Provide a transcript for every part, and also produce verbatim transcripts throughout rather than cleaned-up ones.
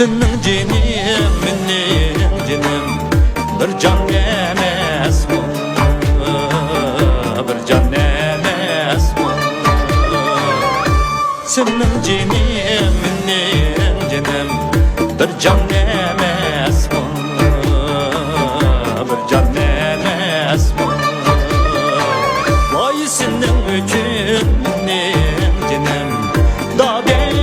سېنىڭ جېنىڭ مېنىڭ جېنىم، بىر جان ئەمەسمۇ، بىر جان ئەمەسمۇ؟ سېنىڭ جېنىڭ مېنىڭ جېنىم، بىر جان ئەمەسمۇ، بىر جان ئەمەسمۇ؟ ۋاي سېنىڭ ئۈچۈن مېنىڭ جېنىم، دادەي،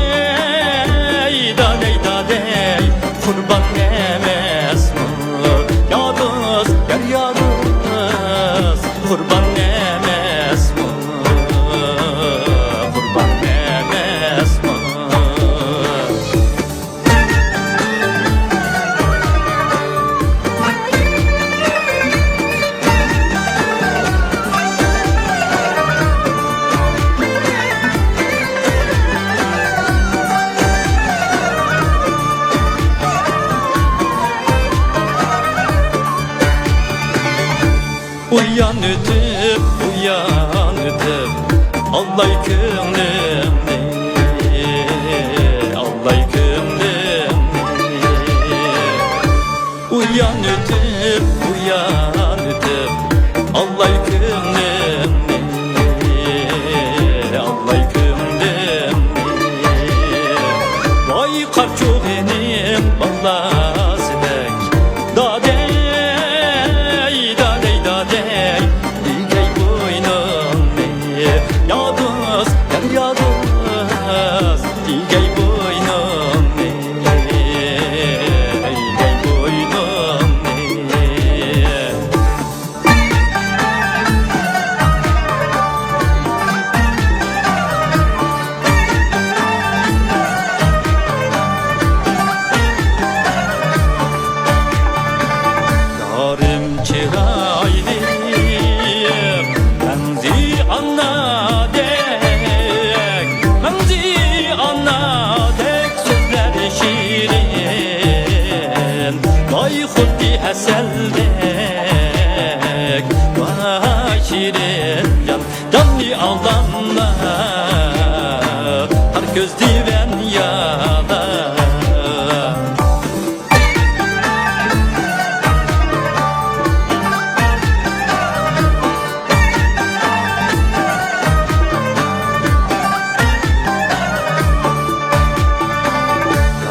دادەي، دادەي، قۇربان ئەمەسمۇ؟ يا دوست، يار، يا دوست، قۇربان ئەمەسمۇ؟ قۇربان ئەمەسمۇ؟ ئۇيان ئۆتۈپ، بۇيان ئۆتۈپ، ئالاي كۆڭلۈمنى، ئالاي كۆڭلۈمنى. ئۇيان ئۆتۈپ، بۇيان ئۆتۈپ، ئالاي كۆڭلۈمنى، ئالاي كۆڭلۈمنى. ۋاي قارچۇغىنىڭ بالاسىدەك، دادەي، دادەي، دادەي، ئىگەي بوينۇڭنى، يا دوست، يار، يا دوست، ئىگەي بوينۇڭنى، ئىگەي بوينۇڭنى. يارىم چىرايلىق، مەڭزى ئانادەك، مەڭزى ئانادەك سۆزلەر شېرىن، ۋاي خۇددى ھەسەلدەك، ۋاي شېرىن جان. جاننى ئالدانما، قارا كۆز دىۋەن يالا.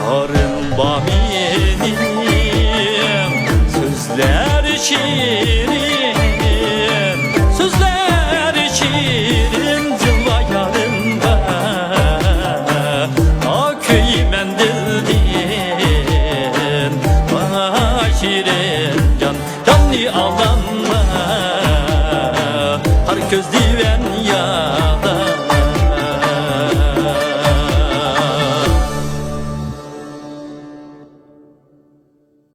يارىم بار مېنىڭ، سۆزلەر شېرىن، سۆزلەر شېرىن، جىلۋا يارىم بار. ئا، كۆيىمەن دىلدىن، ۋاي شېرىن جان، جاننى ئالدانما، قارا كۆز دىۋەن